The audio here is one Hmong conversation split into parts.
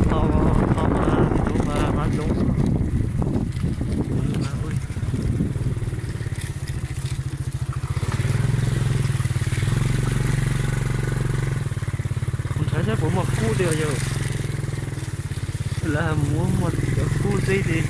Tau, tau mas, tau mas, mas zoo. Kuv ntshai seb puas muaj kub tiag yog. Lawv muab muaj cov kub xwb tiag.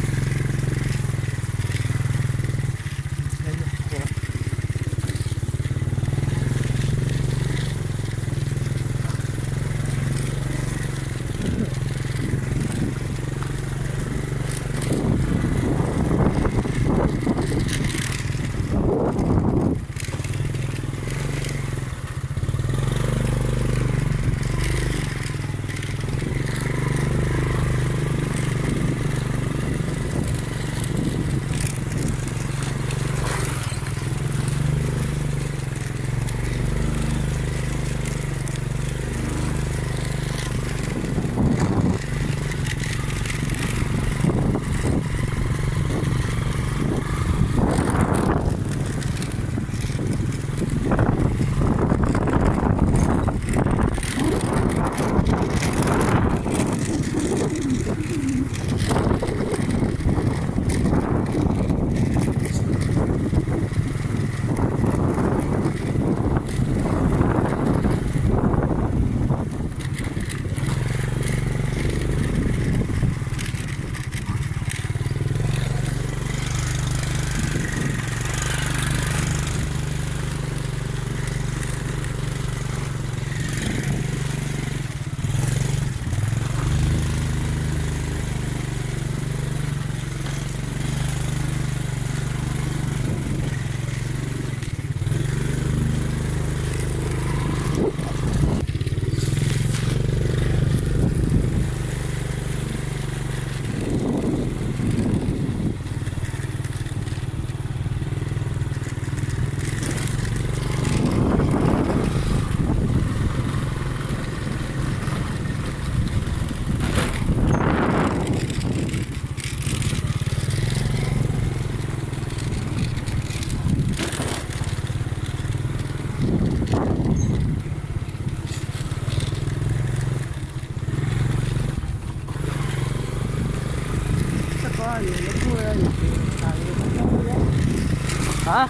Hả?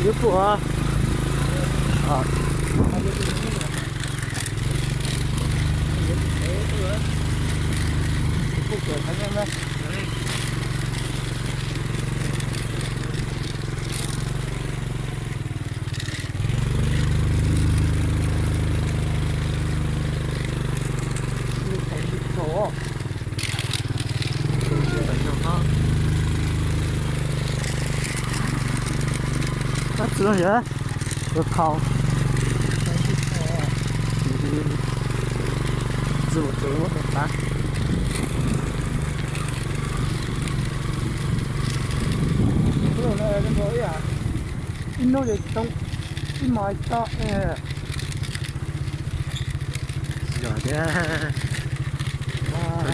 Yuav kuv hả? Ờ. Tab txwv yog ua khau. Txwv ua txwv muab tau tas. Ib hnub ib mos tso. Yog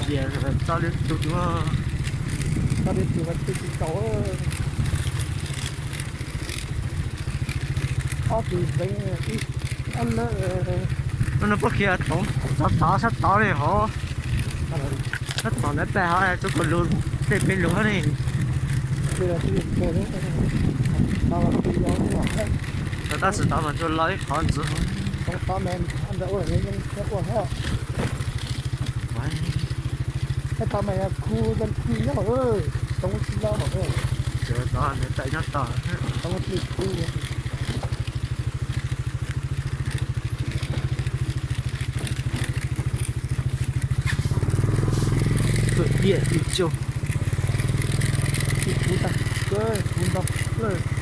tias tso li tus, tso li tus mas tsis tau. Ob tug zeeb ib, ob lab. Lub no puab khiav tod, tod sab tod li hov. Sab tod ntawd pem hov tsuas kom lug tej peb lug hov ne. Tab sis tod mas tsuas los ib qhov ntxiv. Tod mas khu, khu nyob, tod nyob tod. Tuaj diam tim tsaug, tim kuv tag, kuv ntau lawm.